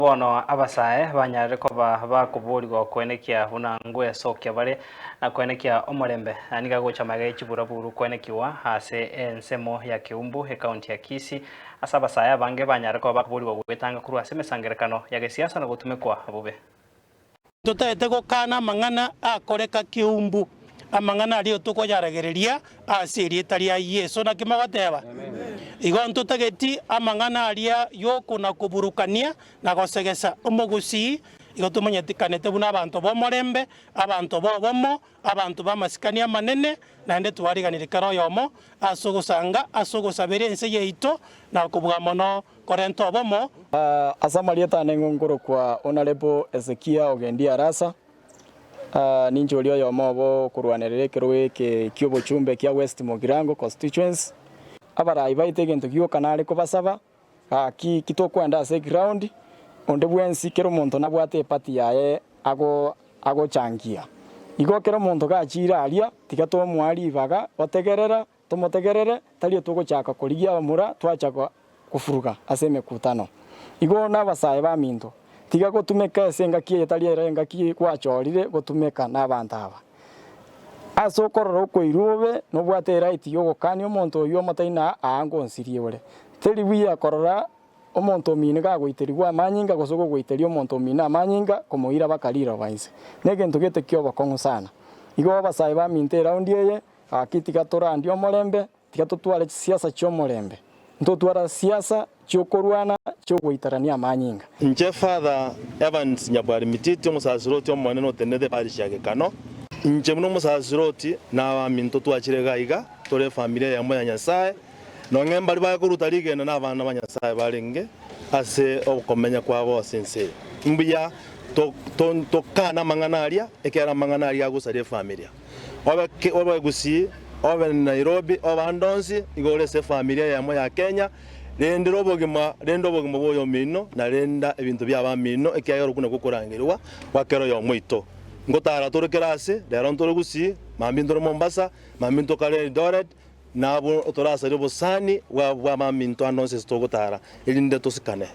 Bono abasae banyarire koba bakoborigwa koenekia buna ngwesokia bare na koenekia omorembe, na nigo agocha magega ye chiburaburu koenekiwa ase ensemo ya Keumbu, ekaunti ya Kisii, ase abasae abange banyarire koba bakoborigwa gwetanga korwa ase emesangerekano ya gesiasa na gotumekwa bobe. Totaete gokana amang'ana akoreka keumbu, amang'ana aria tokoyaragereria ase erieta ria Yeso. Naki mogoteba? Igo ntotageti amang'ana aria y'okona-koburukania na gosegesa omogusii, igo tomanyetikanete buna abanto b'omorembe, abanto b'obomo, abanto b'amasikani amanene, naende twariganirie kera oyomo ase ogosanga ase ogosabera ense yaito, na kobua mono korenta obomo. Ase amarieta ane nigo nkorokwa Honourable Hezekia Ogendi Arasa, ninche oria oyomo obo okorwanerera ekerogo eke ki'obochumbe kia West Mugirango Constituency. Abarai baito egento gioka nare kobasaba, gaki ki tokwenda ase eground, onde bwensi kera omonto nabwate eparty yaye ago agochangia. Igo kera omonto gachire aria, tiga tomoa ribaga gotegerera Tomotegerere, tari togochaka korigia abamura twacha kofuruga ase emekutano. Igo nabasae baminto, tiga gotumeka ase engaki eye tari ere engaki gwachorire gotumeka nabanto aba. Ase okorora okoirwa obe nobwate eright yogokania omonto oyio omotaini na aa ngonsirie ore. Teri buya korora omonto omino gagoiterigwa amanyinga gose gogoiteria omonto omino amanyinga komoira baka riroba inse. Negento gete kiobokong'u sana. Igo abasae baminto eraundi eye Gaki tiga torandie omorembe, tiga totware chisiasa chi'omorembe, ntotwara siasa chi'okorwana chi'ogoitarania amanyinga. Inche Father Evans Nyabwari Mititi, omosasiroti omonene otenenete eparish ya Gekano. Inche buna omosasiroti na abaminto twachire iga iga, tore efamiri eyemo ya Nyasae, nonye mbaria bakoruta rigena nabana ba Nyasae barenge ase okomenya kwabo ase ense eye. Mbuya tokane amang'ana aria, ekiagera amang'ana aria agosaria efamilia. Obe obe Gusii, obe Nairobi, obe ande onsi, igo ore ase efamiri eyemo ya Kenya, rendera obogima, renda obogima bwa oyomino, na renda ebinto bia abamino, ekiagera okwo nakwo okorangerigwa gwa kera oyomo oito. Ngotara tore kera ase, rero ntore Gusii, mambia ntore Mombasa, mambia ntokare Eldoret, na abwo torasarie obosani bwa bwa abaminto ande onsi ase togotara, erinde tosikane.